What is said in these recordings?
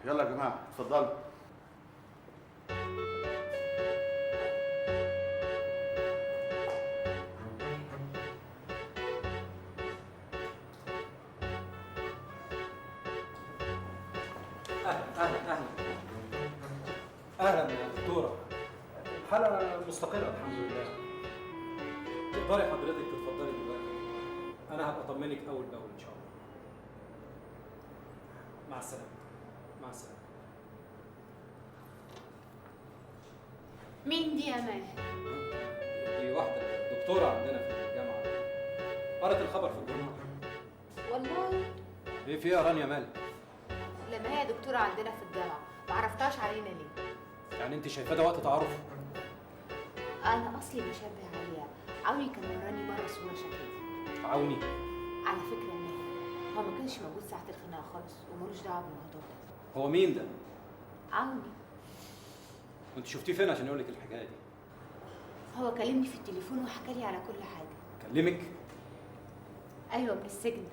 يلا يا جماعة اتفضلوا. اهلا اهلا اهلا اهلا يا دكتورة. الحالة مستقره الحمد لله. تقدري حضرتك تتفضلي دلوقتي، انا هبقى اطمنك اول باول ان شاء الله. مع السلامة. مع السلامة. مين دي يا ماهر؟ دي واحدة دكتورة عندنا في الجامعة، قرت الخبر في الجورنال. والله ايه في ايه يا رانيا مالك؟ لما هي دكتورة عندنا في الجامعة ما عرفتهاش علينا ليه؟ يعني انت شايفاه ده وقت تعارف؟ انا اصلي بشبه عليها. عوني كان وراني مرة صوره شكلها. عوني؟ على فكرة يا ماهر هو ما كانش موجود ساعة الخناقة خالص ومالوش دعوه بالموضوع ده. هو مين ده؟ عوني. وانت شفتيه فين عشان يقول لك الحكاية دي؟ هو كلمني في التليفون وحكى لي على كل حاجة. كلمك؟ ايوه من السجن،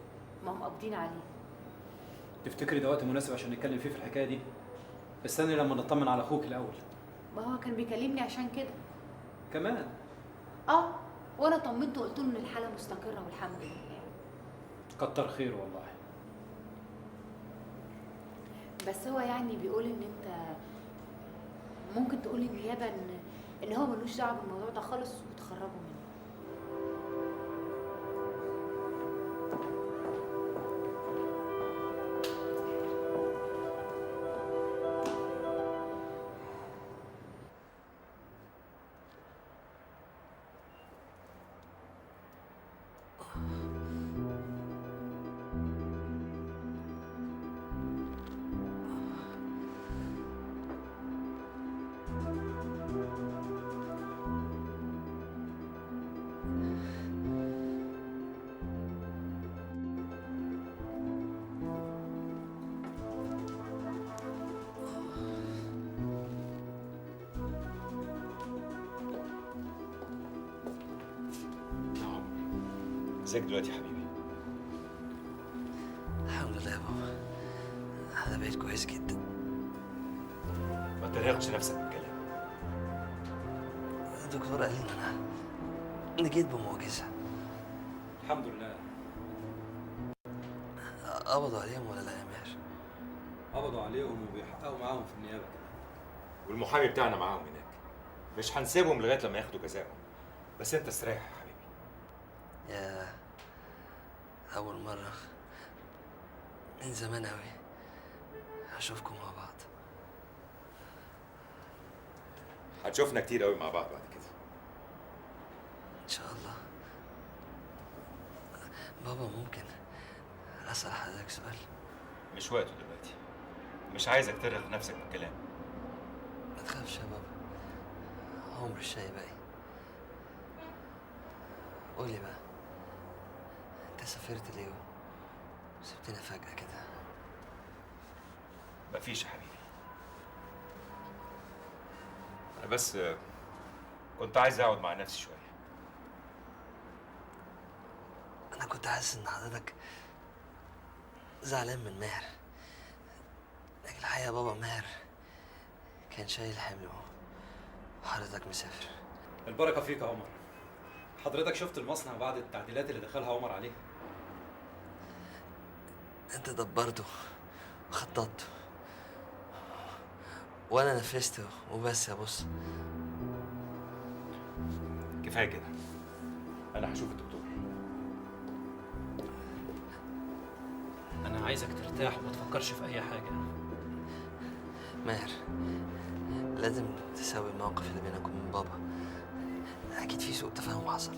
ما هم قابضين عليه. تفتكري ده وقت مناسب عشان نتكلم فيه في الحكاية دي؟ استني لما نطمن على اخوك الاول. ما هو كان بيكلمني عشان كده كمان. اه وانا طمنته وقلت له ان الحالة مستقره والحمد لله. كتر خير والله. بس هو يعني بيقول ان انت ممكن تقول للنيابه ان هو ملوش دعوه بالموضوع ده خالص وتخرجه منه. ازيك دلوقتي يا حبيبي؟ الحمد لله يا بابا، انا بقيت كويس جدا. ما ترهقش نفسك بالكلام. الدكتور قال لي ان انا نجيت بمعجزه. الحمد لله. قبضوا عليهم ولا لا يا ماهر؟ قبضوا عليهم وبيحققوا معاهم في النيابة كمان. والمحامي بتاعنا معاهم هناك، مش هنسيبهم لغاية لما ياخدوا جزاهم. بس انت استريح يا حبيبي. يا أول مرة من زمان أوي هشوفكم مع بعض. هتشوفنا كتير أوي مع بعض بعد كده إن شاء الله. بابا ممكن أسأل حضرتك سؤال؟ مش وقته دلوقتي، مش عايزك ترهق نفسك بالكلام. ما تخافش يا بابا، عمر الشاي باقي. قولي بقى، انت سافرت ليه وسبتنا فجأة كده؟ مفيش يا حبيبي، أنا بس كنت عايز أقعد مع نفسي شوية. أنا كنت حاسس إن حضرتك زعلان من ماهر، لكن الحقيقة يا بابا ماهر كان شايل حمله وحضرتك مسافر. البركة فيك يا عمر. حضرتك شفت المصنع بعد التعديلات اللي دخلها عمر عليه؟ انت دبرته وخططته وانا نفذته وبس يا بص. كفاية كده، انا هشوف الدكتور. انا عايزك ترتاح وما تفكرش في اي حاجة. ماهر لازم تساوي الموقف اللي بينك وبين بابا، أكيد في سوء تفاهم حصل.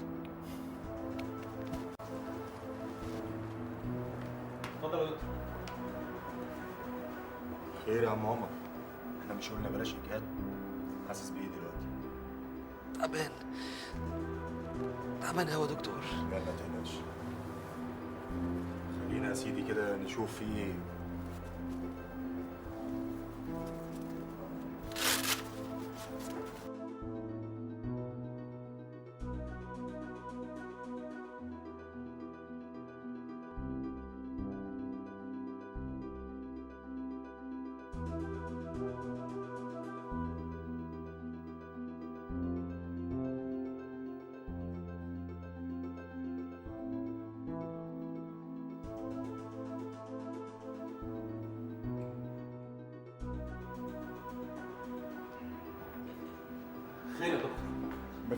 اتفضل يا دكتور. خير يا عم عمر، احنا مش قلنا بلاش اجهاد؟ حاسس بايه دلوقتي؟ تعبان تعبان قوي يا دكتور. لا ما تقلقش، خلينا يا سيدي كده نشوف في ايه.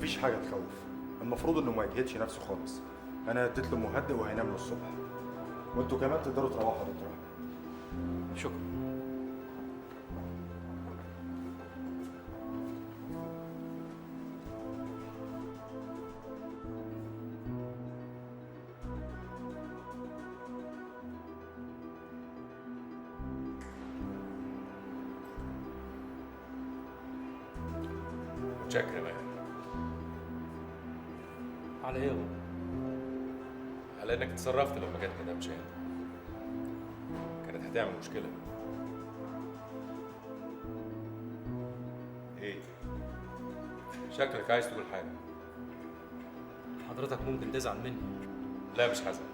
مفيش حاجة تخوف، المفروض انه ما يجهدش نفسه خالص. انا اديت له مهدئ وهينام له الصبح، وانتوا كمان تقدروا تروحوا يا دكتور احمد. شكرا. متشكر يا ماهر. على ايه يا بابا؟ على انك اتصرفت لما جت مدام شاهين، كانت هتعمل مشكلة. ايه؟ شكلك عايز تقول حاجة. حضرتك ممكن تزعل مني. لا مش هزعل،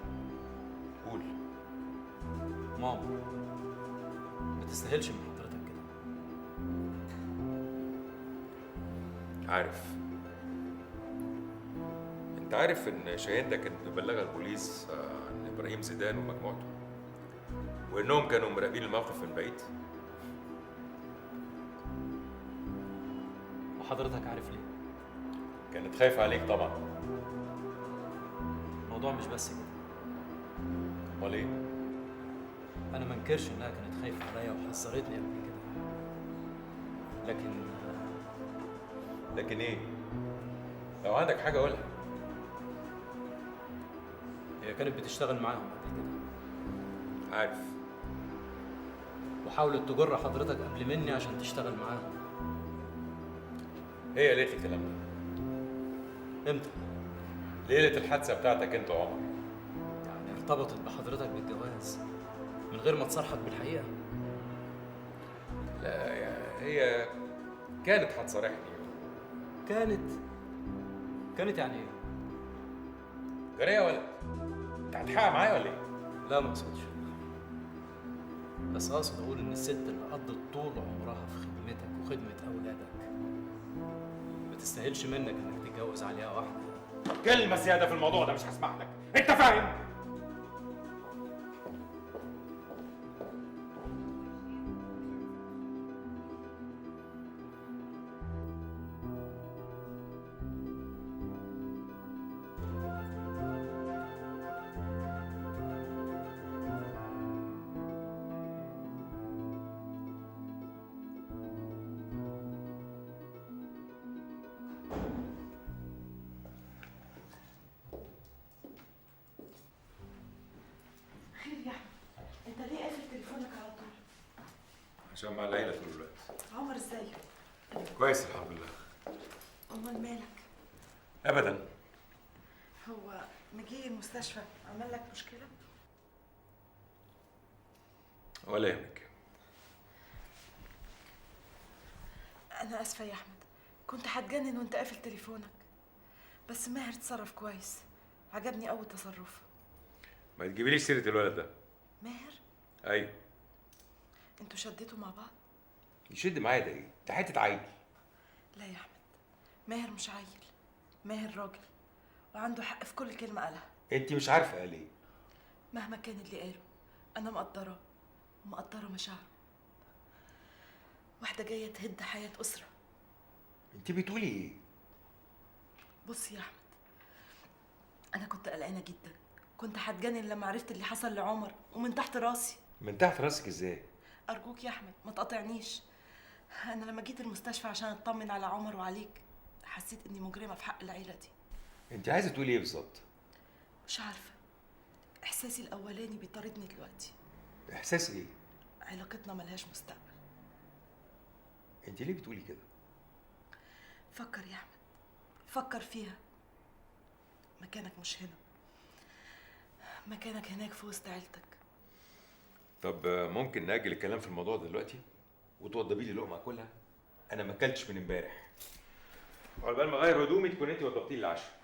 قول. ماما ما تستاهلش من حضرتك كده. عارف، انت عارف ان شاهين ده كانت مبلغه البوليس عن ابراهيم زيدان ومجموعته، وانهم كانوا مراقبين الموقف من بعيد. وحضرتك عارف ليه؟ كانت خايفة عليك طبعا. الموضوع مش بس كده. امال ايه؟ انا ما انكرش انها كانت خايفة عليا وحذرتني قبل كده، لكن ايه؟ لو عندك حاجة قولها. هي كانت بتشتغل معاهم قبل كده. عارف. وحاولت تجر حضرتك قبل مني عشان تشتغل معاهم. هي قالت لي الكلام ده. امتى؟ ليلة الحادثة بتاعتك انت وعمر. يعني ارتبطت بحضرتك بالجواز من غير ما تصارحك بالحقيقة؟ لا هي كانت هتصارحني. كانت يعني ايه؟ جري يا ولد، انت هتحقق معايا ولا ايه؟ لا ما اقصدش، بس اقصد اقول ان الست اللي قضت طول عمرها في خدمتك وخدمة اولادك ما تستاهلش منك انك تتجوز عليها واحدة. كلمة زيادة في الموضوع ده مش هسمح لك، انت فاهم؟ عشان مع العيلة طول الوقت. عمر ازيك؟ كويس الحمد لله. امال مالك؟ ابدا. هو مجي المستشفى عمل لك مشكلة؟ ولا يهمك. أنا آسفة يا أحمد، كنت هتجنن وأنت قافل تليفونك، بس ماهر اتصرف كويس، عجبني أوي تصرفه. ما تجيبليش سيرة الولد ده. ماهر؟ أيوه. انتوا شديتوا مع بعض؟ يشد معايا ده ايه؟ ده حتة عيل. لا يا أحمد، ماهر مش عيل، ماهر راجل وعنده حق في كل كلمة قالها. انت مش عارفة قال ايه؟ مهما كان اللي قاله أنا مقدراه ومقدرة مشاعره. واحدة جاية تهد حياة أسرة. انت بتقولي ايه؟ بصي يا أحمد، أنا كنت قلقانة جدا، كنت هتجنن لما عرفت اللي حصل لعمر ومن تحت راسي. من تحت راسك ازاي؟ أرجوك يا أحمد ما تقاطعنيش. أنا لما جيت المستشفى عشان أطمن على عمر وعليك حسيت إني مجرمة في حق العيلة دي. أنت عايزة تقولي إيه بالظبط؟ مش عارفة، إحساسي الأولاني بيطاردني دلوقتي. إحساس إيه؟ علاقتنا ملهاش مستقبل. أنت ليه بتقولي كده؟ فكر يا أحمد، فكر فيها. مكانك مش هنا، مكانك هناك في وسط عيلتك. طب ممكن نأجل الكلام في الموضوع ده دلوقتي وتوضبي لي لقمة اكلها؟ انا ما اكلتش من امبارح. عقبال ما اغير هدومي تكون انت وضبتي لي العشاء.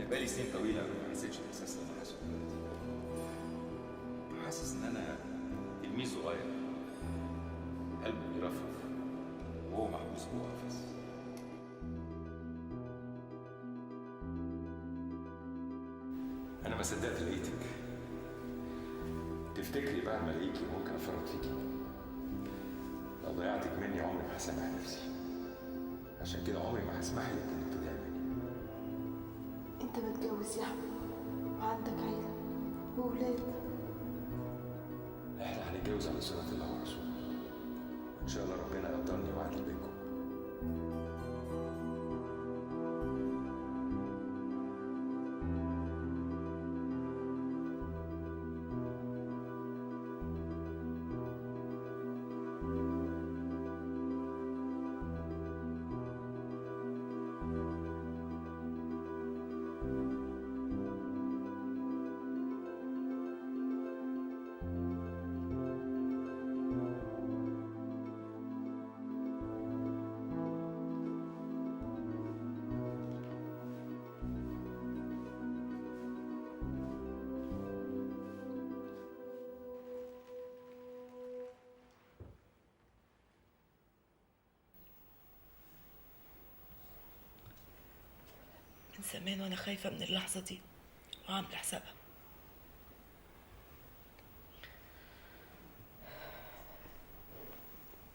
بقالي سنين طويلة ما حسيتش الاحساس اللي انا حاسه دلوقتي. حاسس ان انا تلميذ صغير قلبه بيرفرف وهو محبوس جوه قفص. انا ما صدقت لقيتك. تفتكري بعد ما الاقيكي ممكن افرط فيكي؟ لو ضيعتك مني عمري ما هسامح نفسي. عشان كده عمري ما هسمح لك انك تضيعي مني. انت متجوز يا احمد وعندك عيله وولاد. احنا هنتجوز على سنة الله ورسوله. وان شاء الله ربنا يقدرني ويعدل بينكم. من زمان وانا خايفة من اللحظة دي وعاملة حسابها.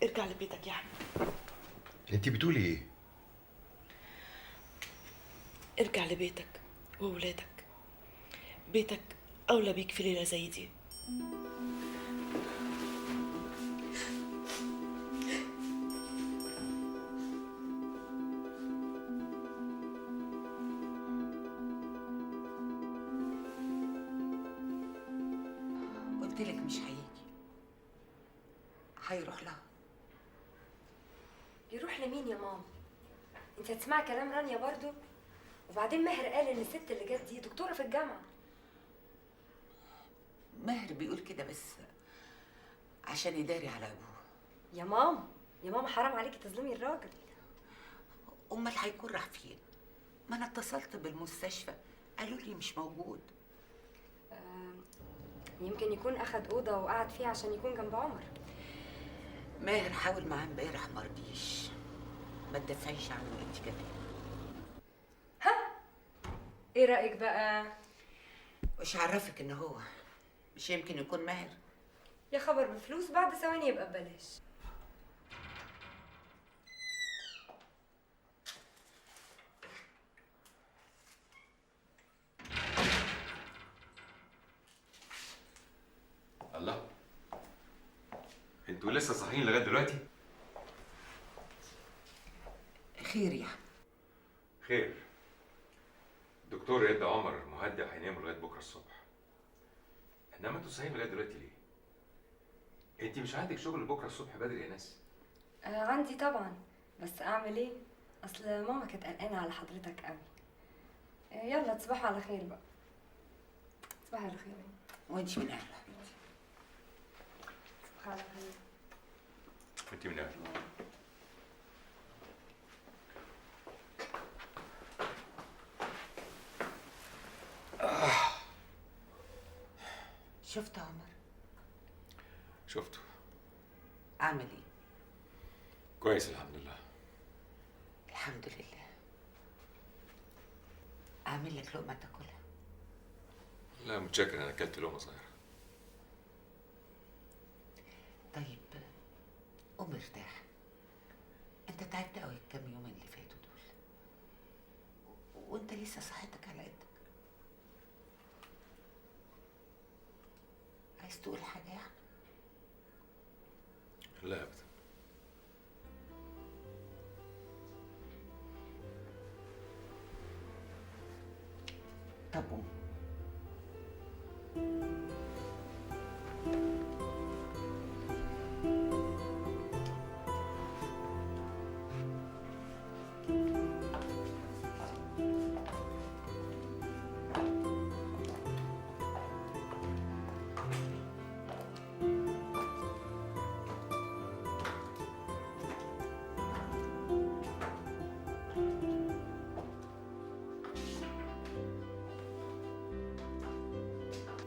ارجع لبيتك يا احمد. انتي بتقولي ايه؟ ارجع لبيتك وولادك. بيتك اولى بيك في ليلة زي دي. قلت لك مش هيجي، هيروح لها. يروح لمين يا ماما؟ انت هتسمعي كلام رانيا برضو؟ وبعدين ماهر قال ان الست اللي جت دي دكتورة في الجامعة. ماهر بيقول كده بس عشان يداري على ابوه. يا ماما يا ماما حرام عليكي تظلمي الراجل. امال هيكون راح فين؟ ما انا اتصلت بالمستشفى قالوا لي مش موجود. يمكن يكون اخد اوضة وقعد فيها عشان يكون جنب عمر. ماهر حاول معاه امبارح ما رضيش. ما تدافعيش عنه انت كمان. ها؟ ايه رايك بقى؟ وش عرفك ان هو؟ مش يمكن يكون ماهر؟ يا خبر، بفلوس بعد ثواني يبقى ببلاش. الله، انتوا لسه صاحيين لغاية دلوقتي؟ خير يا احمد؟ خير. الدكتور ادى عمر مهدئ هيناموا لغاية بكره الصبح. انما انتوا صاحيين لغاية دلوقتي ليه؟ انت مش عندك شغل بكره الصبح بدري يا ناس؟ عندي طبعا، بس اعمل ايه؟ اصل ماما كانت قلقانة على حضرتك قوي. يلا تصبحوا على خير بقى. تصبحي على خير. وانت من اهله حبيبتي. تصبحي على خير. وانت من اهله. شفت عمر؟ شفته. اعمل ايه؟ كويس الحمد لله. الحمد لله. اعمل لك لقمة تاكلها؟ لا متشكر، انا اكلت لقمة صغيرة. طيب قوم ارتاح، انت تعبت قوي الكام يوم اللي فاتوا دول، وانت لسه صحتك على قدك. عايز تقول حاجة يا احمد؟ لا ابدا. طب قوم.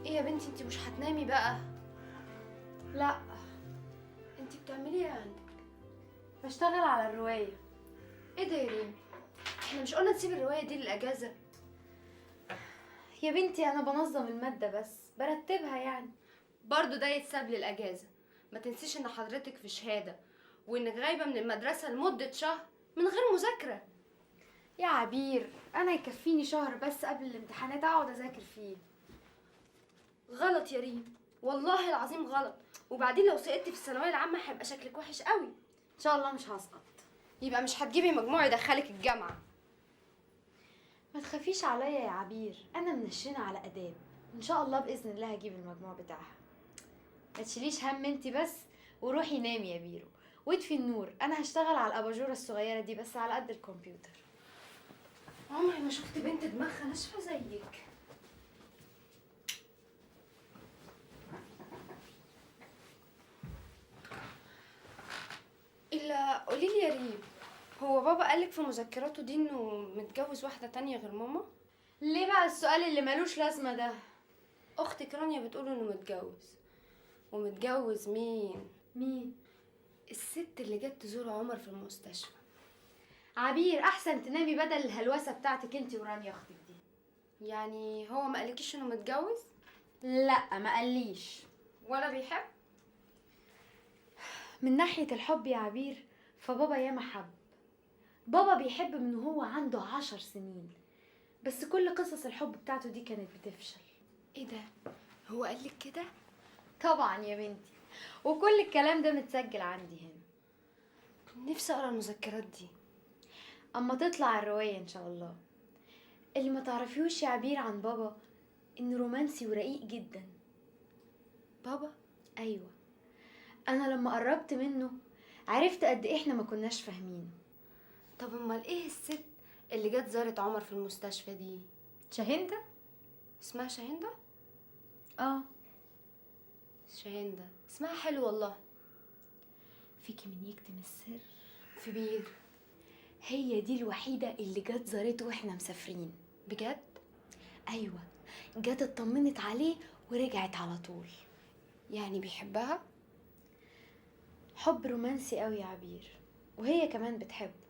ايه يا بنتي، انت مش هتنامي بقى؟ لا. انت بتعملي ايه عندك؟ بشتغل على الرواية. ايه ده يا ريم؟ احنا مش قلنا نسيب الرواية دي للاجازه؟ يا بنتي انا بنظم المادة بس، برتبها يعني. برضو ده يتساب للاجازه. ما تنسيش ان حضرتك في شهادة، وانك غايبة من المدرسة لمدة شهر من غير مذاكرة. يا عبير انا يكفيني شهر بس قبل الامتحانات اقعد اذاكر فيه. غلط يا ريم، والله العظيم غلط. وبعدين لو سقطتي في الثانوية العامة هيبقى شكلك وحش قوي. ان شاء الله مش هسقط. يبقى مش هتجيبي مجموع يدخلك الجامعة. ما تخافيش عليا يا عبير، انا منشنه على اداب، ان شاء الله باذن الله هجيب المجموع بتاعها. ما تشيليش هم انتي بس، وروحي نامي يا بيرو واطفي النور. انا هشتغل على الاباجوره الصغيرة دي بس على قد الكمبيوتر. عمري ما شفت بنت دماغها ناشفة زيك. الا قولي لي يا ريم، هو بابا قالك في مذكراته دي انه متجوز واحدة تانية غير ماما؟ ليه بقى السؤال اللي ملوش لازمه ده؟ اختك رانيا بتقول انه متجوز. ومتجوز مين؟ مين؟ الست اللي جت تزور عمر في المستشفى. عبير احسن تنامي بدل الهلوسه بتاعتك انتي ورانيا اختك دي. يعني هو ما قالكيش انه متجوز؟ لا ما قاليش. ولا بيحب؟ من ناحية الحب يا عبير فبابا ياما حب. بابا بيحب من هو عنده 10 سنين، بس كل قصص الحب بتاعته دي كانت بتفشل. ايه ده؟ هو قالك كده؟ طبعا يا بنتي، وكل الكلام ده متسجل عندي هنا. نفسي اقرا المذكرات دي اما تطلع الرواية ان شاء الله. اللي ما تعرفيهوش يا عبير عن بابا انه رومانسي ورقيق جدا. بابا؟ ايوه، انا لما قربت منه عرفت قد ايه احنا ما كناش فاهمينه. طب امال ايه الست اللي جت زارت عمر في المستشفى دي؟ شاهندة؟ اسمها شاهندة؟ اه شاهندة، اسمها حلو والله. فيكي من يكتم السر في بير. هي دي الوحيدة اللي جت زارته واحنا مسافرين. بجد؟ ايوه، جت اطمنت عليه ورجعت على طول. يعني بيحبها؟ حب رومانسي قوي يا عبير، وهي كمان بتحبه.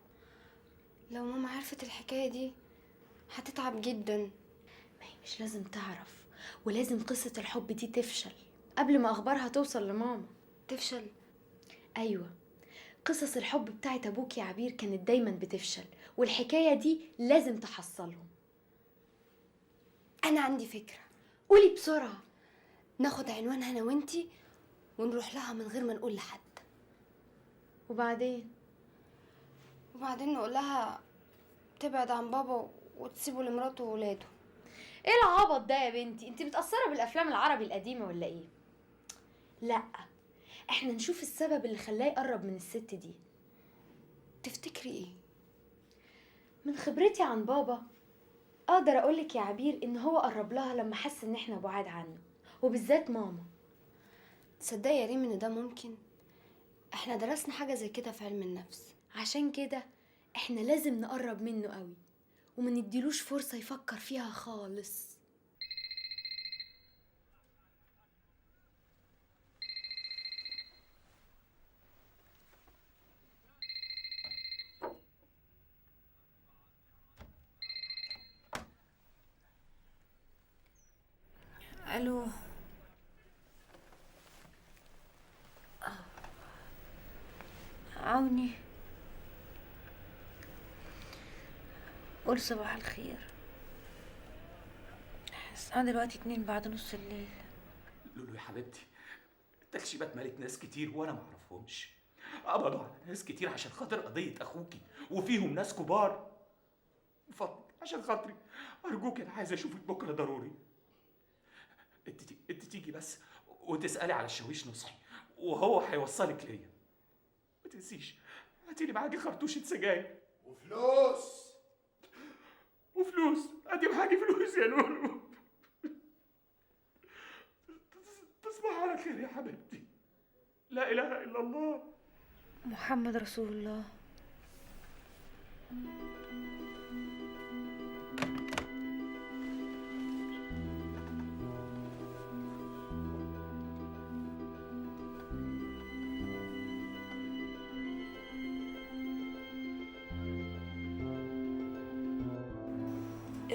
لو ماما عرفت الحكاية دي هتتعب جدا. ما هي مش لازم تعرف، ولازم قصة الحب دي تفشل قبل ما اخبارها توصل لماما. تفشل؟ ايوه، قصص الحب بتاعت ابوك يا عبير كانت دايما بتفشل، والحكاية دي لازم تحصلهم. انا عندي فكرة. قولي بسرعة. ناخد عنوانها انا وانتي ونروح لها من غير ما نقول لحد. وبعدين؟ وبعدين نقول لها تبعد عن بابا وتسيبه لمراته وولاده. ايه العبط ده يا بنتي؟ انتي متأثرة بالافلام العربي القديمة ولا ايه؟ لا، احنا نشوف السبب اللي خلاه يقرب من الست دي. تفتكري ايه؟ من خبرتي عن بابا اقدر اقولك يا عبير ان هو قرب لها لما حس ان احنا بعاد عنه، وبالذات ماما. تصدقي يا ريم ان ده ممكن؟ احنا درسنا حاجة زي كده في علم النفس. عشان كده احنا لازم نقرب منه قوي وما نديلوش فرصة يفكر فيها خالص. الو، عوني، قول صباح الخير. الساعة دلوقتي 2:02 الليل. لولو يا حبيبتي، التخشيبات مالت ناس كتير وانا ما اعرفهمش. قبضوا على ناس كتير عشان خاطر قضية اخوكي، وفيهم ناس كبار. من فضلك عشان خاطري ارجوك، انا عايز اشوفك بكره ضروري. انت تيجي بس وتسألي على الشاويش نصحي وهو هيوصلك ليا. ما تنسيش هاتيلي معاكي خرطوشة سجاير وفلوس. وفلوس، هاتي معاكي فلوس يا لولو. تصبح على خير يا حبيبتي. لا إله إلا الله، محمد رسول الله.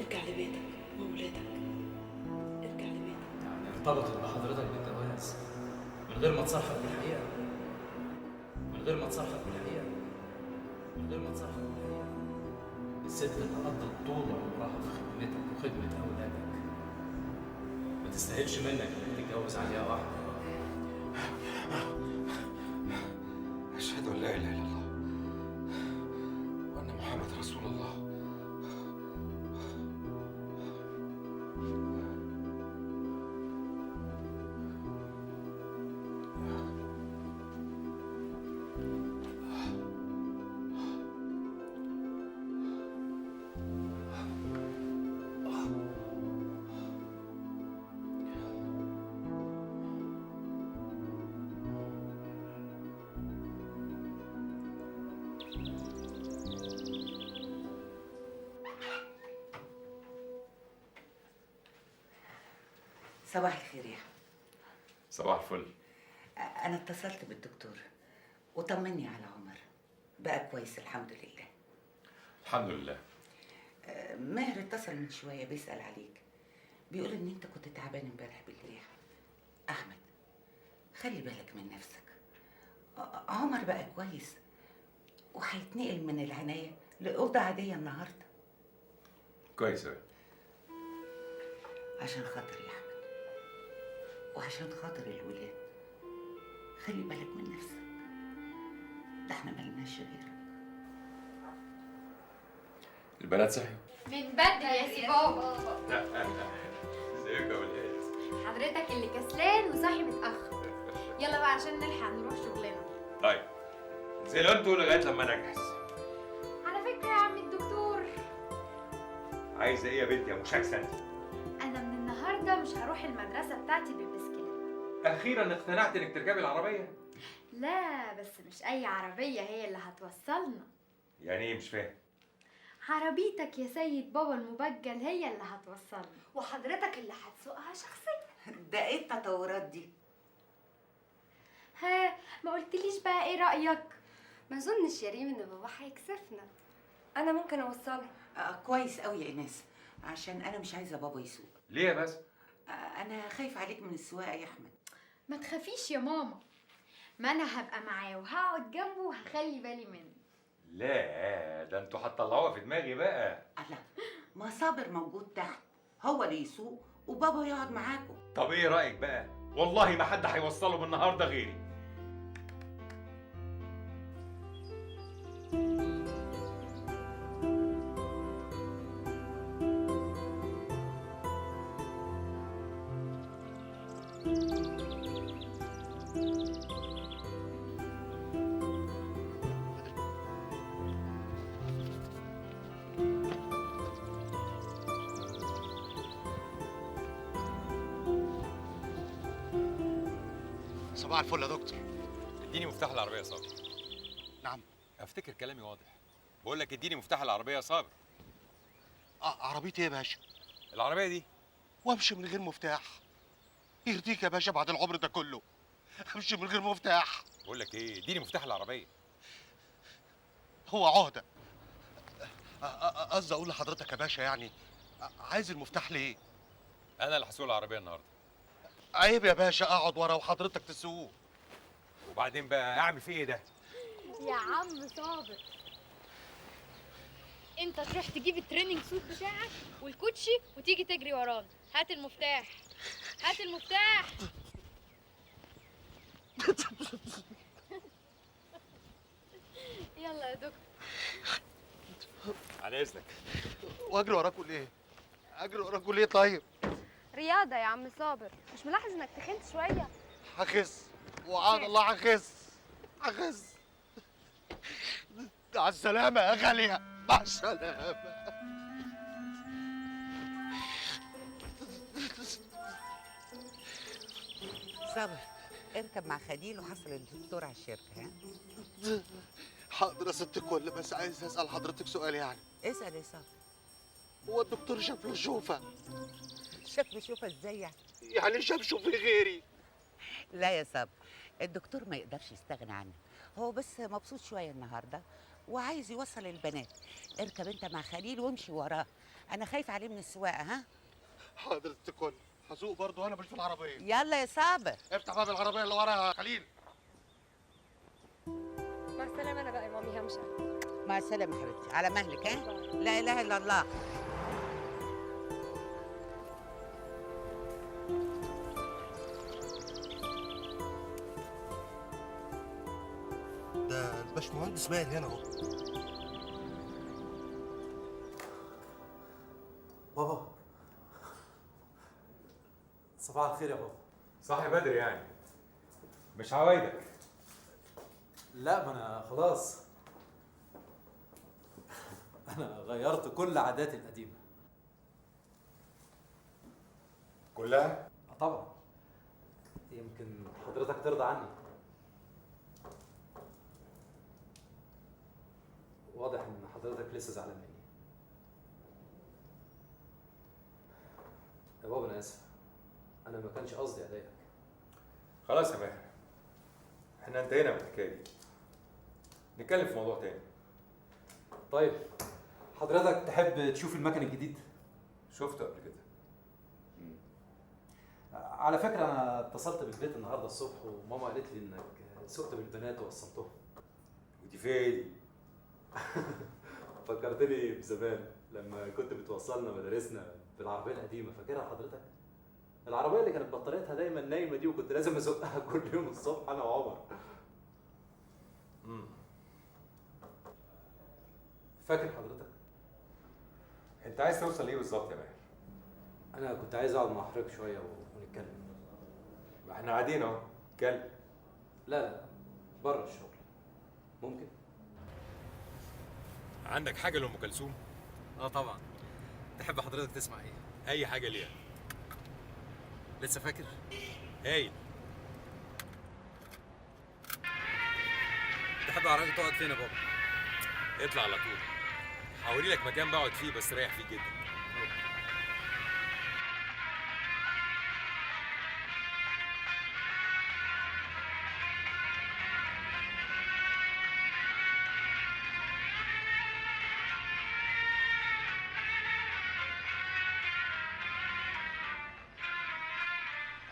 ارجع لبيتك وولادك، ارجع لبيتك. يعني ارتبطت بحضرتك بالجواز من غير ما تصرحك بالحقيقة، من غير ما تصرحك بالحقيقة، من غير ما تصرحك بالحقيقة. الست اللي قضت طول عمرها في خدمتك وخدمة أولادك ما تستاهلش منك إنك تتجوز عليها واحدة. أشهد أن لا إله إلا الله وأن محمد رسول الله. صباح الخير يا احمد. صباح الفل. انا اتصلت بالدكتور وطمني على عمر، بقى كويس الحمد لله. الحمد لله. ماهر اتصل من شوية بيسأل عليك، بيقول ان انت كنت تعبان امبارح بالليل. احمد خلي بالك من نفسك، عمر بقى كويس وهيتنقل من العناية لأوضة عادية النهارده. كويس أوي. عشان خاطر يا احمد وعشان خاطر الولاد خلي بالك من نفسك، ده احنا ملناش غيرك. البنات صحيوا من بدري يا سي بابا. ازيكم يا ولاد؟ حضرتك اللي كسلان وصاحي متأخر. يلا بقى عشان نلحق نروح شغلنا. طيب انزلوا انتوا لغاية لما نجهز. على فكرة يا عم الدكتور. عايزة ايه يا بنتي يا مشاكسة انت؟ أنا من النهارده مش هروح المدرسة بتاعتي بالبسكليت. أخيرا اقتنعت إنك تركبي العربية؟ لا بس مش أي عربية هي اللي هتوصلنا. يعني إيه؟ مش فاهم. عربيتك يا سيد بابا المبجل هي اللي هتوصلنا، وحضرتك اللي هتسوقها شخصيا. ده إيه التطورات دي؟ ها ما قلتليش بقى إيه رأيك؟ ما أظنش يا ريم إن بابا هيكسفنا، أنا ممكن أوصلها. كويس أوي يا إيناس، عشان أنا مش عايزة بابا يسوق. ليه يا بس؟ أنا خايفة عليك من السواقة يا أحمد. ما تخافيش يا ماما، ما أنا هبقى معاه وهقعد جنبه وهخلي بالي منه. لا ده انتوا هتطلعوها في دماغي بقى. الله، ما صابر موجود تحت، هو اللي يسوق وبابا يقعد معاكم. طب ايه رأيك بقى؟ والله ما حد هيوصله بالنهارده غيري. صباح الفل يا دكتور. اديني مفتاح العربية يا صابر. نعم. افتكر كلامي واضح، بقول لك اديني مفتاح العربية يا صابر. عربيتي ايه يا باشا؟ العربية دي. وامشي من غير مفتاح؟ يرضيك يا باشا بعد العمر ده كله امشي من غير مفتاح؟ بقول لك ايه، اديني مفتاح العربية. هو عهدة. قصدي اقول لحضرتك يا باشا، يعني عايز المفتاح ليه؟ انا اللي هسوق العربية النهارده. عيب يا باشا اقعد ورا وحضرتك تسوق. وبعدين بقى اعمل فيه ايه ده؟ يا عم صابر انت تروح تجيب ال training suit بتاعك والكوتشي وتيجي تجري ورانا. هات المفتاح، هات المفتاح. يلا يا دكتور. على اذنك. واجري وراكوا ليه؟ اجري وراكوا ليه طيب؟ رياضة يا عم صابر، مش ملاحظ انك تخنت شوية؟ هخس وعاد الله، هخس هخس. مع السلامة يا غالية، مع السلامة. صابر اركب مع خليل وحصل الدكتور على الشركة. ها؟ حاضر يا ست الكل، بس عايز اسأل حضرتك سؤال يعني. اسأل يا صابر. هو الدكتور شاف له شوفة؟ شاف له شوفة ازاي يعني؟ يعني شاف شوفي غيري؟ لا يا صابر، الدكتور ما يقدرش يستغنى عنك، هو بس مبسوط شوية النهارده وعايز يوصل البنات. اركب انت مع خليل وامشي وراه انا خايفة عليه من السواقة. ها؟ حاضر الكل، هسوق برضه انا مش في العربية. يلا يا صابر. افتح باب العربية اللي ورا يا خليل. مع السلامة. انا بقى يا مامي همشي. مع السلامة حبيبتي، على مهلك. ها؟ لا اله الا الله. ده الباشمهندس ماهر هنا اهو. بابا صباح الخير يا بابا. صاحي بدري يعني، مش عوايدك. لا ما انا خلاص، انا غيرت كل عاداتي القديمة كلها؟ طبعا. يمكن حضرتك ترضى عني. واضح ان حضرتك لسه زعلان مني يا بابا. انا اسف، انا ما كانش قصدي اضايقك. خلاص يا ماهر، احنا انتهينا من الحكاية دي، نتكلم في موضوع تاني. طيب حضرتك تحب تشوف المكن الجديد؟ شفته قبل كده. على فكرة انا اتصلت بالبيت النهارده الصبح وماما قالت لي انك سقت بالبنات ووصلتهم. ودي فين؟ فكرتني بزمان لما كنت بتوصلنا مدارسنا بالعربية القديمة، فاكرها حضرتك؟ العربية اللي كانت بطاريتها دايما نايمة دي، وكنت لازم ازقها كل يوم الصبح انا وعمر. فاكر حضرتك؟ انت عايز توصل لايه بالظبط يا ماهر؟ انا كنت عايز اقعد مع حضرتك شوية ونتكلم. ما احنا قاعدين اهو، اتكلم. لا لا بره الشغل. ممكن؟ عندك حاجة لام كلثوم؟ اه طبعا. تحب حضرتك تسمع ايه؟ اي حاجة ليها. لسه فاكر؟ هايل. تحب حضرتك تقعد فين يا بابا؟ اطلع على طول، هوري لك مكان بقعد فيه بس ريح فيه جدا.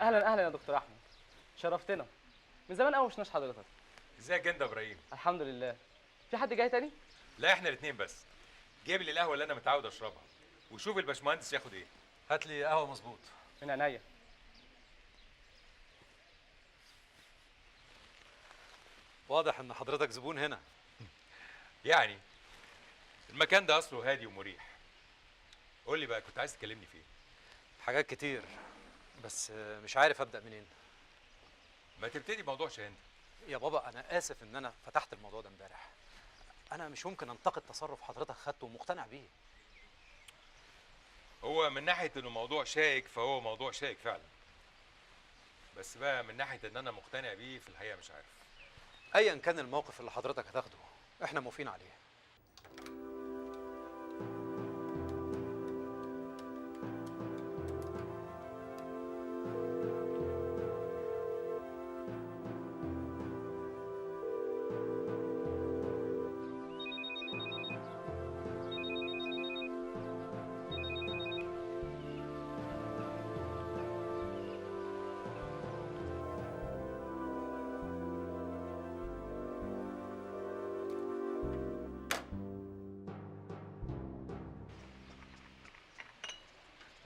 اهلا اهلا يا دكتور احمد، شرفتنا. من زمان قوي ما شفناش حضرتك. ازيك انت يا ابراهيم؟ الحمد لله. في حد جاي تاني؟ لا احنا الاثنين بس. جايب لي القهوة اللي انا متعود اشربها، وشوف الباشمهندس ياخد ايه. هات لي قهوة مظبوط. من عينيا. واضح ان حضرتك زبون هنا. يعني المكان ده اصله هادي ومريح. قول لي بقى، كنت عايز تكلمني في ايه؟ حاجات كتير بس مش عارف ابدا منين. ما تبتدي بموضوع شاهين. يا بابا انا اسف ان انا فتحت الموضوع ده امبارح. انا مش ممكن انتقد تصرف حضرتك خدته ومقتنع بيه. هو من ناحية انه موضوع شائك فهو موضوع شائك فعلا، بس بقى من ناحية ان انا مقتنع بيه في الحقيقة مش عارف. ايا كان الموقف اللي حضرتك هتاخده احنا موافقين عليه.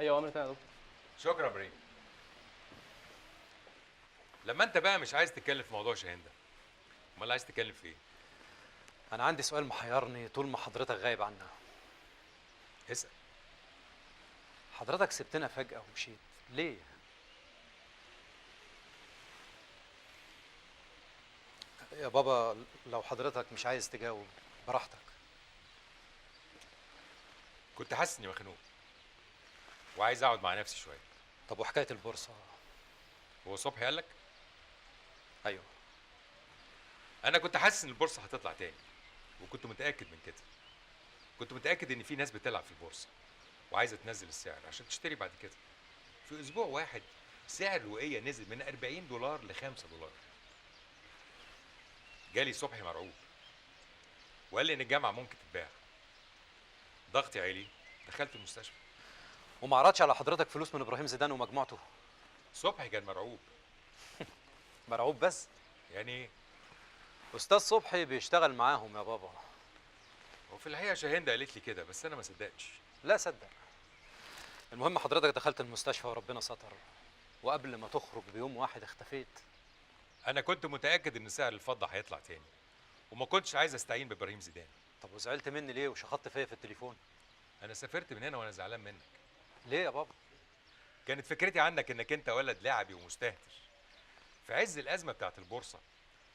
ايوه امر تاني يا دكتور. شكرا يا ابراهيم. لما انت بقى مش عايز تتكلم في موضوع شاهين ده، امال عايز تتكلم في ايه؟ انا عندي سؤال محيرني طول ما حضرتك غايب عنا. اسال. حضرتك سبتنا فجأة ومشيت ليه؟ يا بابا لو حضرتك مش عايز تجاوب براحتك. كنت حاسس اني مخنوق وعايز اقعد مع نفسي شوية. طب وحكاية البورصة؟ هو صبحي قال لك؟ ايوه. انا كنت حاسس ان البورصة هتطلع تاني، وكنت متاكد من كده. كنت متاكد ان في ناس بتلعب في البورصة وعايزه تنزل السعر عشان تشتري بعد كده. في اسبوع واحد سعر الوقيه نزل من 40 دولار ل 5 دولار. جالي صبحي مرعوب وقال لي ان الجامعة ممكن تتباع. ضغطي عالي دخلت المستشفى. وما عرضش على حضرتك فلوس من ابراهيم زيدان ومجموعته؟ صبحي كان مرعوب. مرعوب بس؟ يعني ايه؟ استاذ صبحي بيشتغل معاهم يا بابا. وفي الحقيقة شاهندة قالت لي كده، بس انا ما صدقتش. لا صدق. المهم حضرتك دخلت المستشفى وربنا ستر، وقبل ما تخرج بيوم واحد اختفيت. انا كنت متاكد ان سعر الفضة هيطلع تاني، وما كنتش عايز استعين بابراهيم زيدان. طب وزعلت مني ليه وشخطت فيا في التليفون؟ انا سافرت من هنا وانا زعلان منك. ليه يا بابا؟ كانت فكرتي عنك انك انت ولد لعبي ومستهتر. في عز الازمة بتاعت البورصة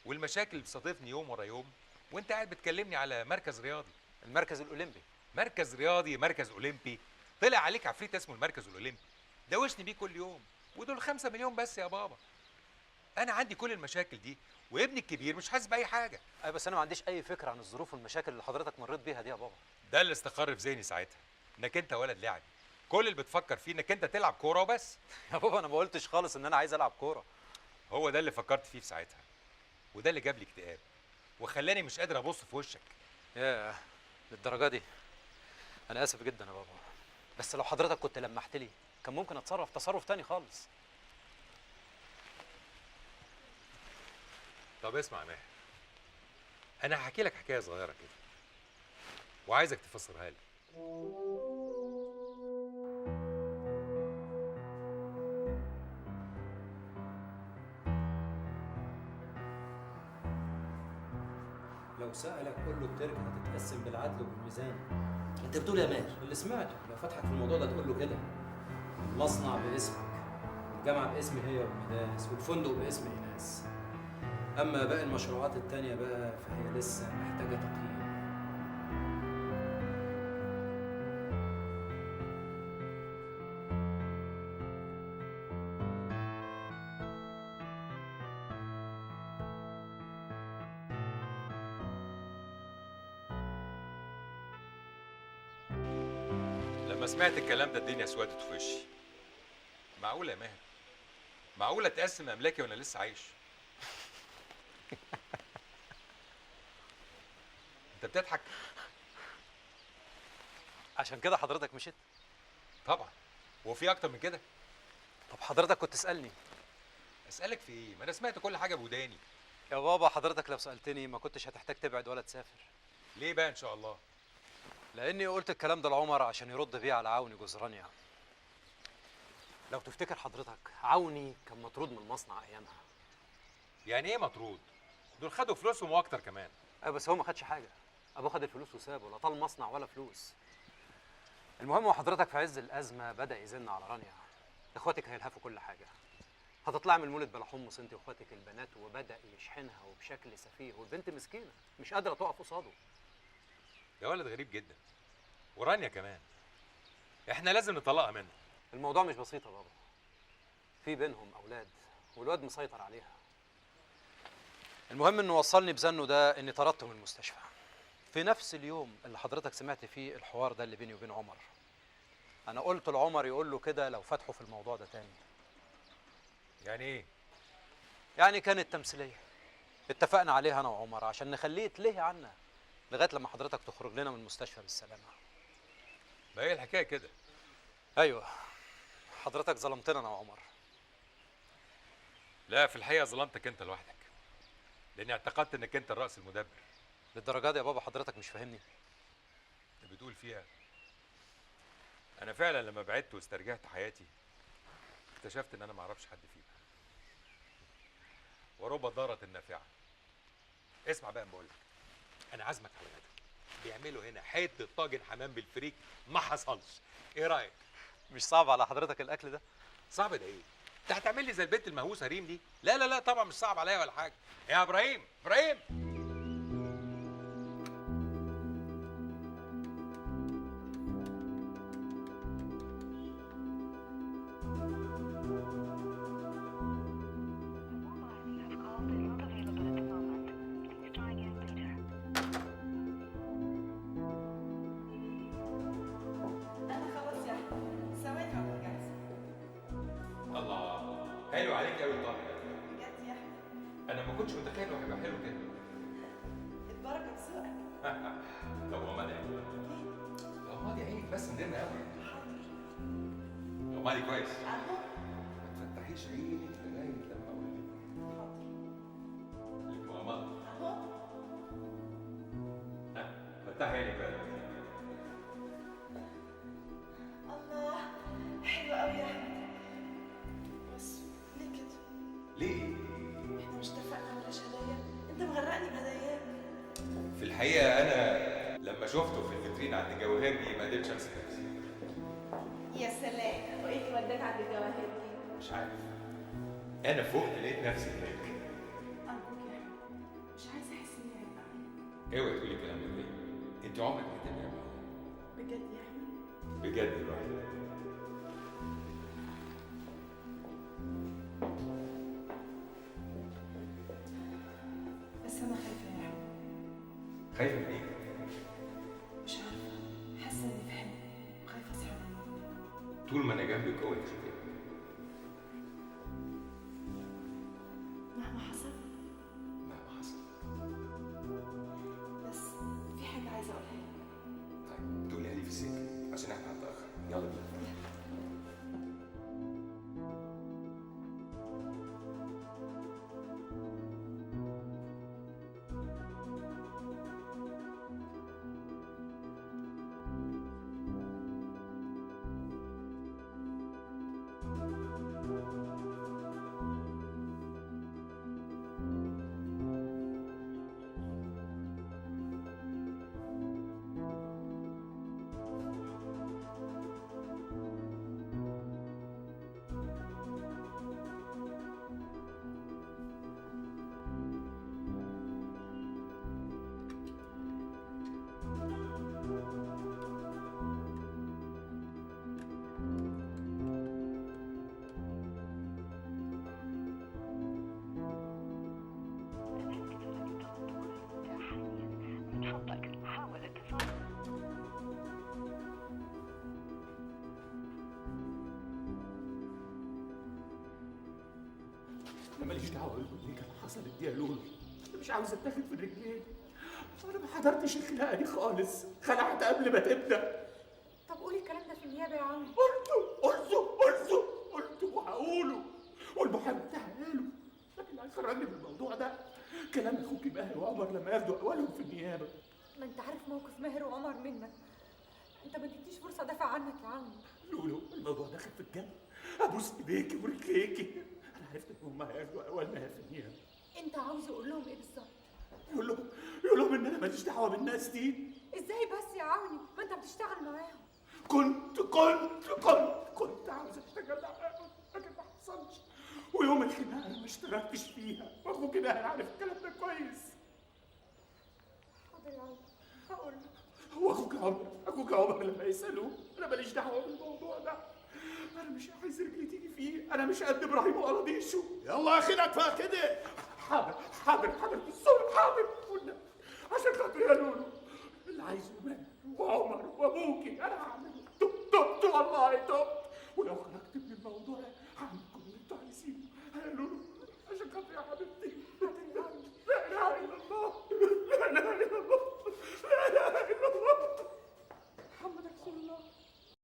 والمشاكل اللي بتصادفني يوم ورا يوم، وانت قاعد بتكلمني على مركز رياضي. المركز الاولمبي. مركز رياضي، مركز اولمبي، طلع عليك عفريت اسمه المركز الاولمبي، دوشني بيه كل يوم، ودول 5 مليون بس يا بابا. انا عندي كل المشاكل دي وابني الكبير مش حاسس باي حاجة. ايوه بس انا ما عنديش اي فكرة عن الظروف والمشاكل اللي حضرتك مريت بيها دي يا بابا. ده اللي استقر في ذهني ساعتها، انك انت ولد لعبي، كل اللي بتفكر فيه انك انت تلعب كورة وبس. يا بابا انا ما قلتش خالص ان انا عايز العب كورة. هو ده اللي فكرت فيه في ساعتها، وده اللي جاب لي اكتئاب وخلاني مش قادر ابص في وشك. ياه للدرجة دي؟ انا اسف جدا يا بابا، بس لو حضرتك كنت لمحت لي كان ممكن اتصرف تصرف تاني خالص. طب اسمع يا ماهر، انا هحكي لك حكاية صغيرة كده وعايزك تفسرها لي. لو سألك قول له التركة هتتقسم بالعدل وبالميزان. انت بتقول يا ماهر؟ اللي سمعته، لو فتحك في الموضوع ده تقول له كده. المصنع باسمك، والجامعة باسمي هي والمدارس، والفندق باسم ايناس. اما باقي المشروعات التانية بقى فهي لسه محتاجة تقييم. لما سمعت الكلام ده الدنيا اسودت في وشي. معقولة يا ماهر؟ معقولة تقسم أملاكي وأنا لسه عايش؟ أنت بتضحك؟ عشان كده حضرتك مشيت؟ طبعا، وفي أكتر من كده؟ طب حضرتك كنت تسألني. أسألك في إيه؟ ما أنا سمعت كل حاجة بوداني. يا بابا حضرتك لو سألتني ما كنتش هتحتاج تبعد ولا تسافر. ليه بقى إن شاء الله؟ لأني قلت الكلام ده لعمر عشان يرد بيه على عوني جوز رانيا. لو تفتكر حضرتك عوني كان مطرود من المصنع أيامها. يعني إيه مطرود؟ دول خدوا فلوسهم وأكتر كمان. أيوة بس هو ما خدش حاجة، أبوه خد الفلوس وسابه، لا طال مصنع ولا فلوس. المهم وحضرتك في عز الأزمة بدأ يزن على رانيا، إخواتك هيلهفوا كل حاجة، هتطلعي من المولد بلا حمص أنت وإخواتك البنات، وبدأ يشحنها وبشكل سفيه، والبنت مسكينة مش قادرة تقف قصاده. ده ولد غريب جدا، ورانيا كمان، احنا لازم نطلقها منه. الموضوع مش بسيط يا بابا، في بينهم اولاد والواد مسيطر عليها. المهم انه وصلني بزنه ده اني طردته من المستشفى في نفس اليوم اللي حضرتك سمعت فيه الحوار ده اللي بيني وبين عمر. انا قلت لعمر يقول له كده لو فتحوا في الموضوع ده تاني. يعني ايه؟ يعني كانت تمثيلية اتفقنا عليها انا وعمر عشان نخليه يتلهي عنا لغاية لما حضرتك تخرج لنا من المستشفى بالسلامة. ما هي الحكاية كده؟ ايوه حضرتك ظلمتنا انا وعمر. لا في الحقيقة ظلمتك انت لوحدك، لاني اعتقدت انك انت الراس المدبر. للدرجة دي يا بابا حضرتك مش فاهمني؟ انت بتقول فيها؟ انا فعلا لما بعدت واسترجعت حياتي اكتشفت ان انا ما اعرفش حد فيها، ورب ضارة نافعة. اسمع بقى بقول لك، انا عازمك على غدا، بيعملوا هنا حتة طاجن حمام بالفريك ما حصلش. ايه رايك؟ مش صعب على حضرتك الاكل ده؟ صعب ده ايه؟ انت هتعمل لي زي البنت المهووسه ريم دي؟ لا لا لا طبعا مش صعب عليا ولا حاجة. يا ابراهيم، ابراهيم. حلو عليك قوي الطعم ده. بجد يا احمد؟ انا ما كنتش متخيل انه هيبقى حلو كده. البركة بذوقك. طب امال ايه؟ غمضي عينك بس من غير ما ياخد. حاضر. غمضي كويس. اهو. ما تفتحيش عينك لغاية لما اقول لك. حاضر. لك مغمضه. اهو. ها فتحي عينك بقى. الله حلو قوي يا احمد. بس ليه كده؟ ليه؟ احنا مش اتفقنا بلاش هدايا؟ انت مغرقني بهداياك. في الحقيقة انا لما شفته في الفيترين عند جواهرجي ما قدرتش امسك نفسي. يا سلام، وايه اللي وداك عند الجواهرجي؟ مش عارف، انا فوقت لقيت نفسي هناك. ارجوك يا احمد، مش عايزه احس اني عيب عليك. اوعي تقولي الكلام ده تاني، انت عمرك ما هتبقي عيب عليا. بجد يا احمد؟ بجد يا روحي. بس انا خايفة يا احمد. خايفة من ايه؟ مش عارفه، حاسه اني في حلم وخايفة اصحى منه. طول ما انا جنبك اوعي تخافي. مهما حصل؟ مهما حصل. بس في حاجة عايزه اقولها لك. طيب تقوليها لي في السكة عشان احنا هنتاخر. يلا بينا. انا ماليش دعوه باللي كان حصلت دي يا لولو، انا مش عاوز اتاخد في الرجلين. انا ما حضرتش الخناقة دي خالص، خلعت قبل ما تبدا. طب قولي الكلام ده في النيابة يا عم. قلته قلته وهقوله، والمحامي بتاعي قاله، لكن اللي هيخرجني من الموضوع ده كلام اخوكي ماهر وعمر لما ياخدوا اقوالهم في النيابة. ما انت عارف موقف ماهر وعمر منك، انت ما اديتنيش فرصة ادافع عنك يا عم. لولو الموضوع دخل في الجنب، ابوس ايديكي ورجليكي. انا عرفت ان هم هياخدوا اقوال ماهر في النيابة. انت عاوز اقول لهم ايه بالظبط؟ يقول لهم ان انا ماليش دعوه بالناس دي. ازاي بس يا عوني؟ ما انت بتشتغل معاهم. كنت كنت كنت كنت عاوز اشتغل معاهم لكن ما حصلش، ويوم الخناقة انا ما اشتغلتش فيها، واخوك ماهر عارف الكلام ده كويس. حاضر يا عوني هقول له. هو اخوك عمر لما يسالوه انا ماليش دعوه بالموضوع ده، انا مش عايز رجلي تيجي فيه، انا مش قد ابراهيم وقراضيشه. يلا يا اخي كفاية كده. حاضر حاضر حاضر بالصبر حاضر، عشان خاطري يا لولو اللي عايزه ماهر وعمر وابوكي انا هعمله. تبت والله تبت، ولو خرجت من الموضوع هعمل كل اللي انتوا عايزينه يا لولو عشان خاطري يا حبيبتي.